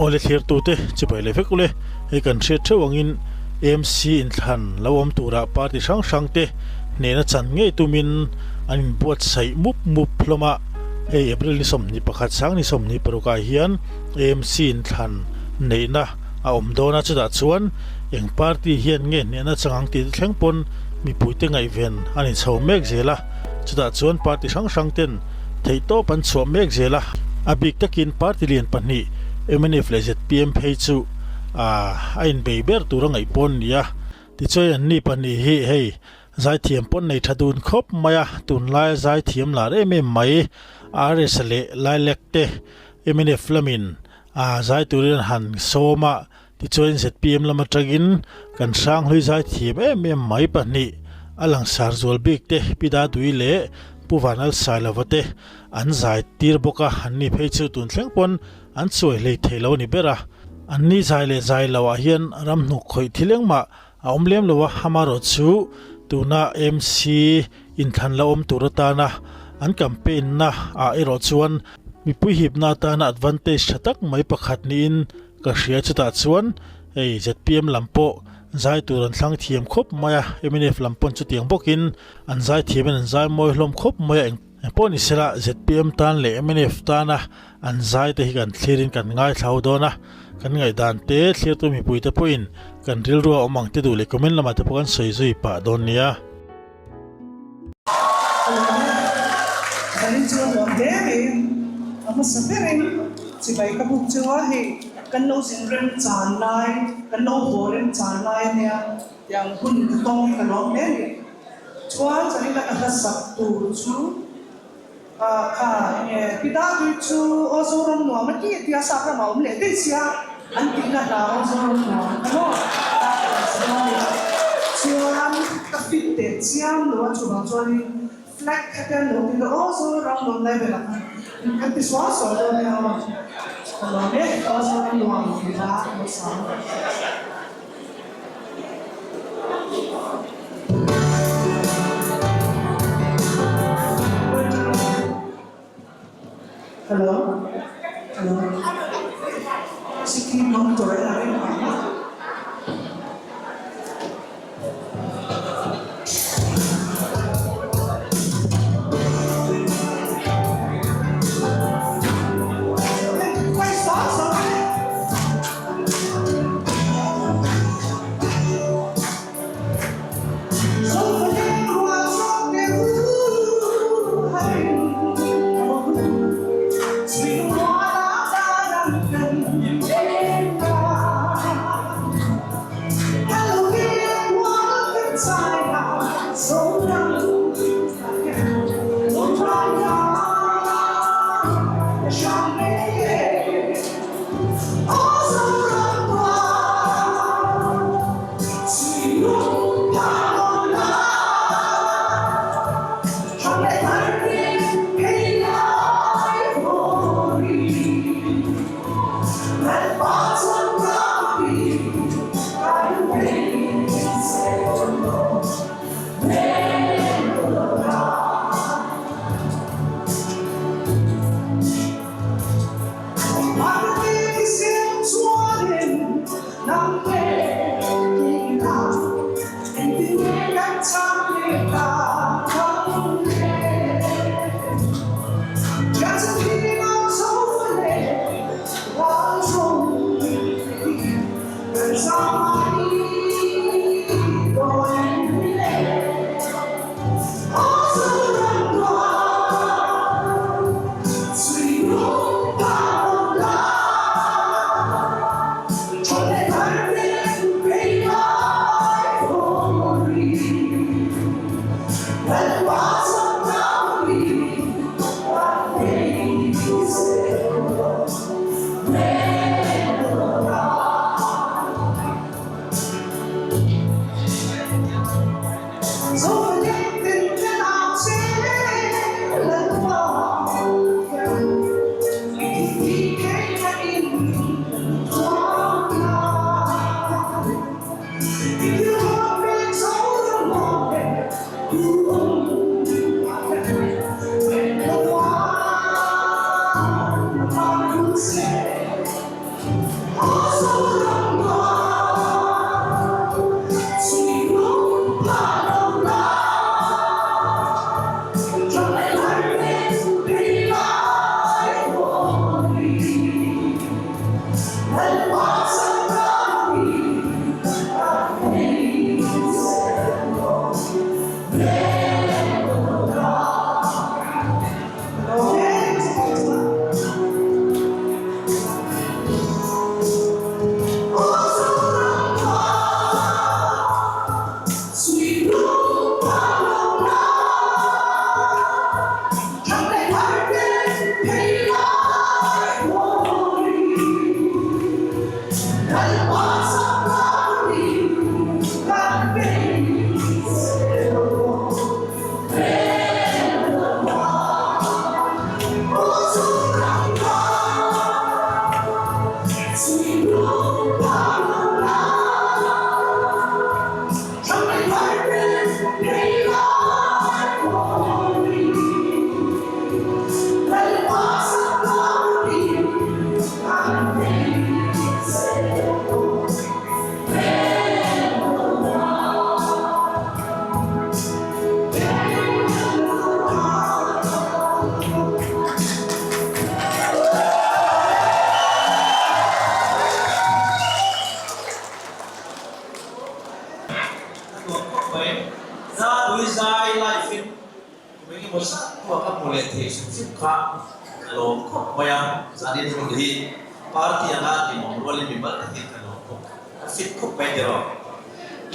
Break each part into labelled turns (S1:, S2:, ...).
S1: Awle thlirtute chibai leh vek ule, hei kan hriat theuh angin AMC inthlan lo awm turah party hrang hrangte hnehna chan ngei tumin an inbuatsaih mup mup hlawm a. Hei April ni 21 sang ni 26 ah hian AMC inthlan neihna a awm dawn a, chutah chuan eng party hian nge hnehna chang ang tih te thleng pawn mipuite ngaihven an inchho mek zel a, chutah chuan party hrang hrang ten theihtawp an chhuah mek zel a, a bik takin party lian pahnih mnf leh zpm phei chu a inbei ber tur a ngaih pawn ni a, tichuan an ni pahnih hi hei zaithiam pawn nei tha dun khawp mai a, tunlaia zaithiam lar em em mai RS leh Lilac te mnf lamin A zai turin an han sawm a, tichuan zpm lam atangin kan hranghlui zai thiam em em mai pahnih a langsar zual bik te Pi Dadui leh Pu Vanal Sailova te an zai tir bawk a, an ni phei chu tun thleng pawn an chuai hlei thei lo a ni ber a. An ni zai leh zai loh ah hian ram hnuk khawih thil engmah a awm lem lo a, amaherawh chu tuna MC inthlan la awm tur atana an campaign na ah erawh chuan Mipui hipna atana advantage tha tak mai pakhat niin ka hria chutah chuan hei zpm lam pawh zai tur an thlang thiam khawp mai a, mnf lam pawn chutiang bawkin an zai thiamin an zai mawi hlawm khawp mai a, eng pawh ni sela zpm tan leh mnf tana an zai te hi kan thlirin kan ngaithla ho dawn a, kan ngaihdan te thlirtu mipuite pawhin kan rilru a awm ang te duh leh comment lamah te pawh kan sawi zui pah dawn nia.
S2: Zanin chu a nuam hle mai. A hmasa berin chibai ka buk chu a, hei kan lo zin rem chan lai, kan lo haw rem chan lai a nia tiang hun ka tawng hi ka lawm hle a ni. Chuan zanin a ka hla sak tur chu kha enge Pi Dadui chu aw Zoram nuam a ti a tia sap ramah awm leh daih sia an tihna hla aw Zoram nuam a maw chuan ka fit teh chiam lo a chuvang chuanin flag kha te an lo ti leh aw Zoram nuam lai velah khan kan ti sual sual dawn nia aw ka lawm e aw Zoram nuam tih hla a lo sang. Hello hello Sikkim monitor en a reng vang a.
S3: A nuam khawp mai. Zadui zai live in kum eng emaw zat pawh ka hmu leh thei hrim hrim kha ka lawm khawp mai a. Zanin hun hi party anga hlimawm rualin mimal takin ka lawm bawk. A fit khawp mai tiraw.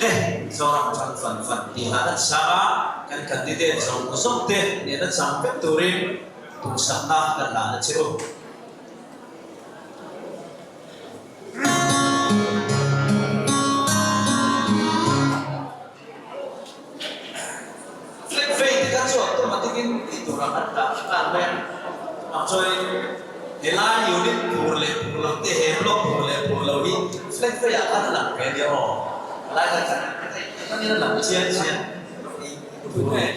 S3: Le Zoram chang fan fan tih hlan a chang a, kan candidate zawng zawng te nena chang vek turin duhsakna kan hlan a che u. Flag vei te kha chu automatic in tih tur ang an dah nghal mai a, ang chuanin helai unit phur leh phur lo te he block phur leh phur lo hi flag vei ah khan a lang ve nia aw, helai kha khan atangin a lang chiang chiang phur leh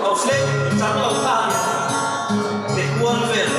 S3: Aw flag chang lo kha a ni pe kual vel.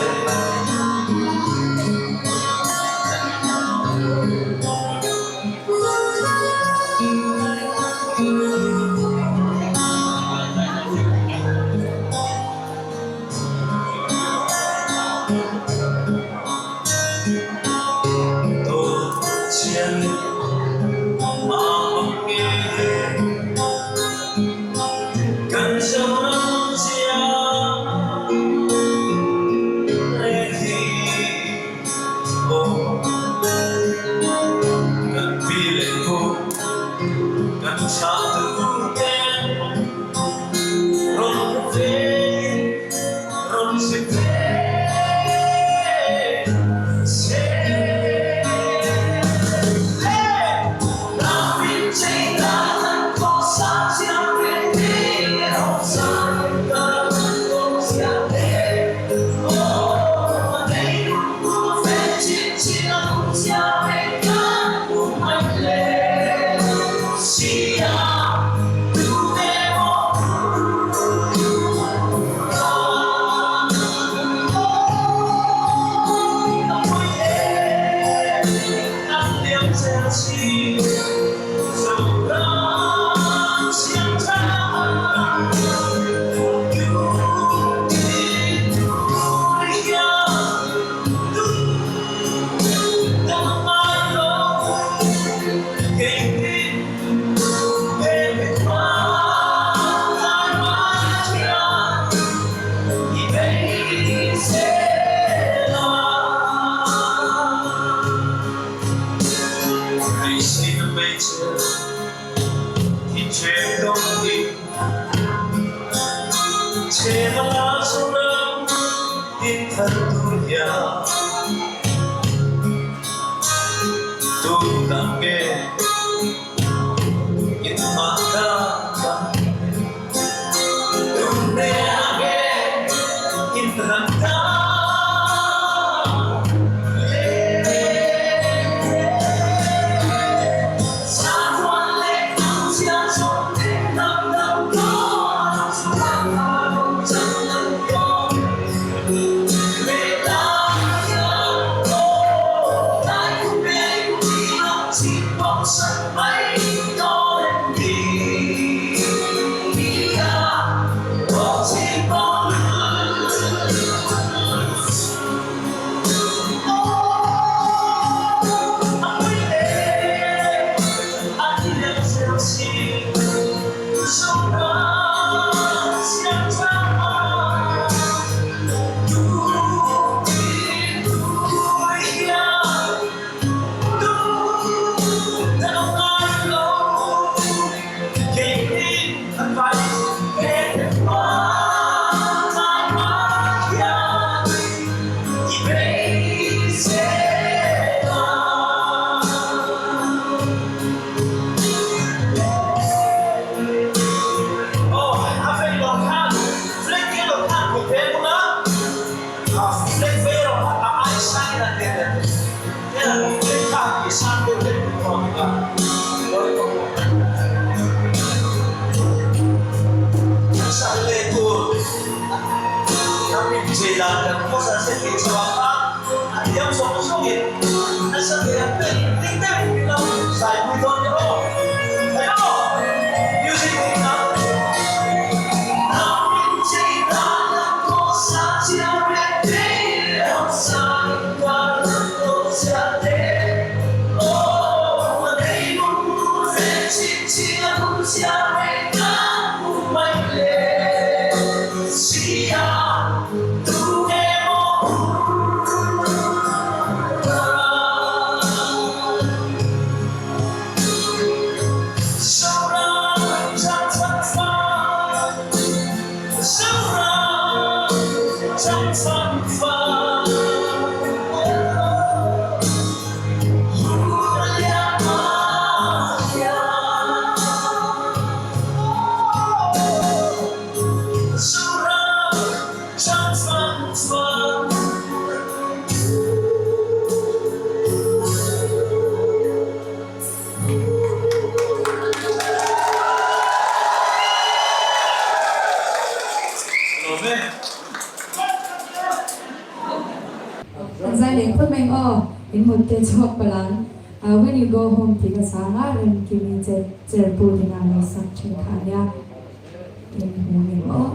S3: Inchei dan kan khawsa zet tih chhuah kha a thiam zawng zawngin nasa thei ang ber ding deuhin min lo zaipui dawn nia aw. Thei aw! Music in a Hnam inchei dan kan khawsa chiang reng thei hausa inkar kan khawsa te aw a nei mung reng chhim chhing a phun chiang reng kan hmu mai le sia tu nge maw phur
S4: Kan zai leh phawt mai ang aw, in mut te chhuak palh ang. When you go home tih ka sang a, Remkimi che cher pu dingah lo sak thin kha a nia. In hmu ngem aw.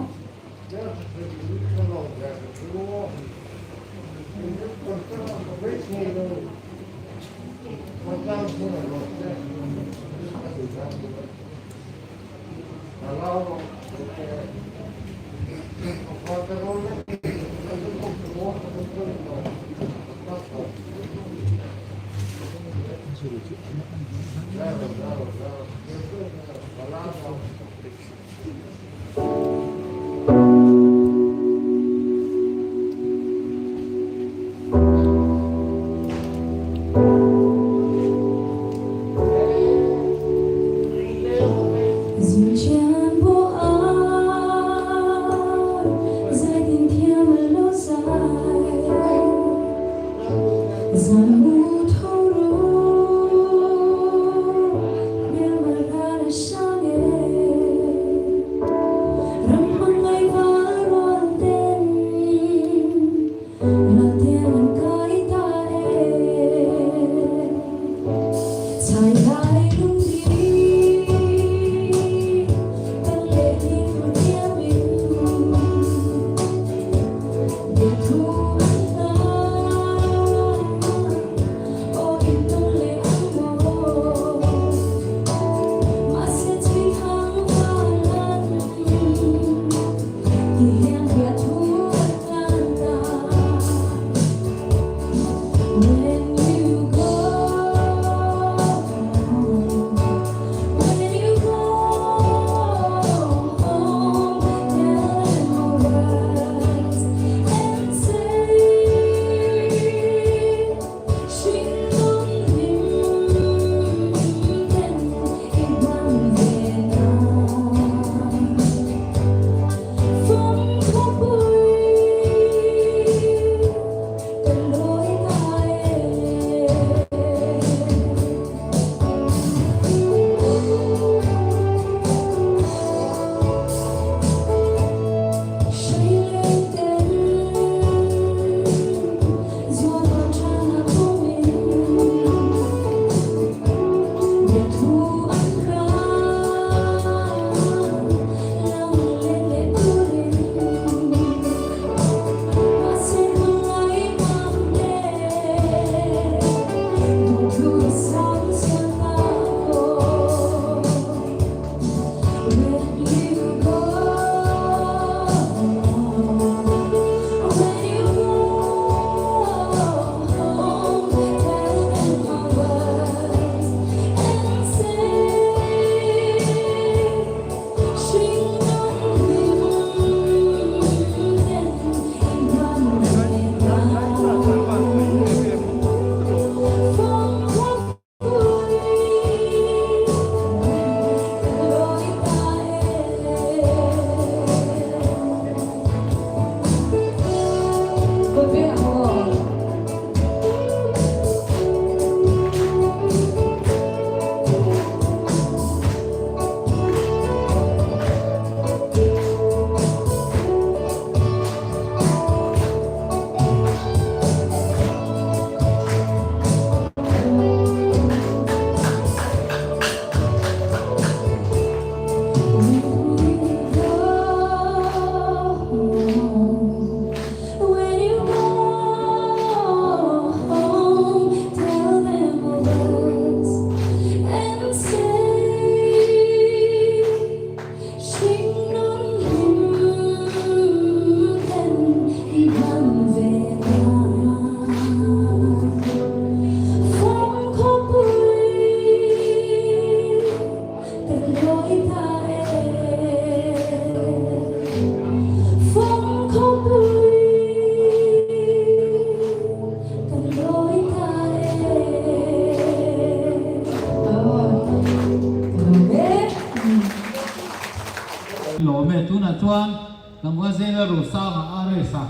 S5: Tlangval Zela Rosanga RS a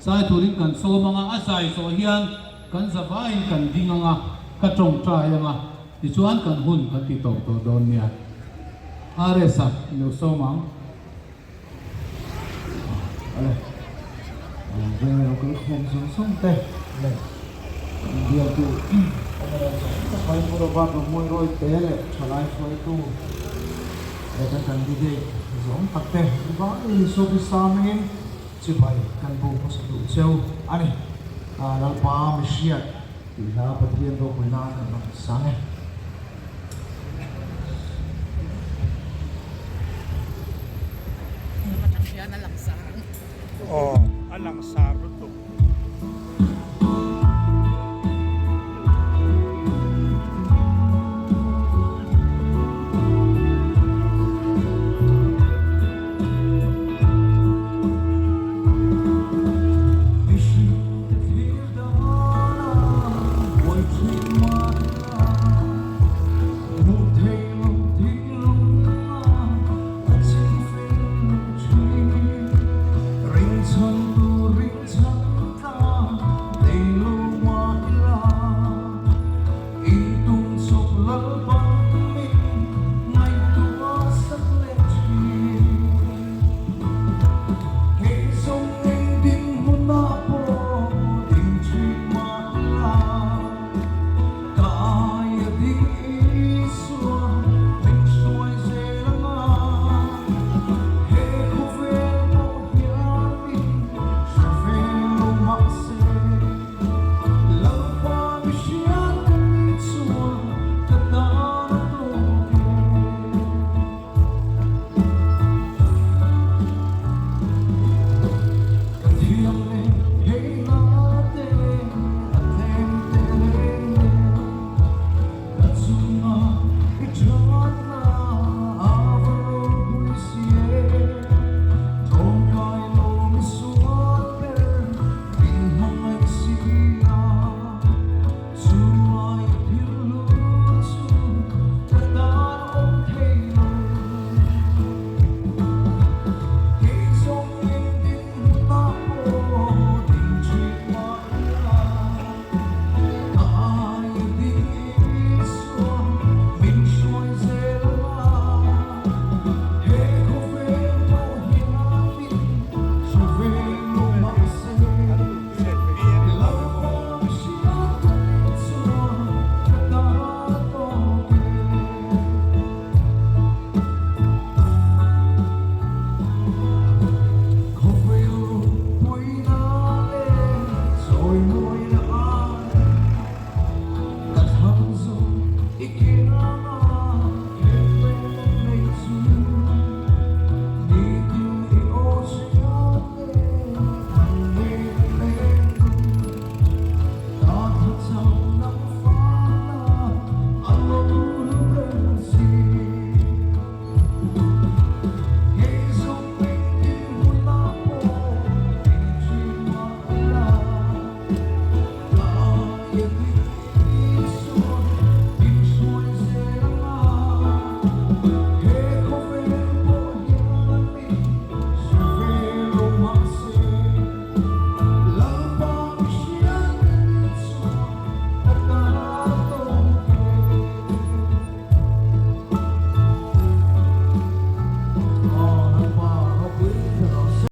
S5: zai turin kan sawm ang a, a zai zawh hian kan zavaiin kan ding ang a, ka tawngtai ang a, tichuan kan hun kan ti tawp tawh dawn nia. RS a i lo sawm ang.
S6: Ale, veng lo kal khawm zawng zawng te leh bialtu awm zawng tak mai Pu Robert Romawi te leh thalai hruaitu leh kan candidate zawng tak te vai Isua Krista hmingin chibai kan bu hmasa duh cheu a ni. Lalpa mihriat tih hla Pathian ropui nan kan rawn sang e.
S7: Aw a langsar.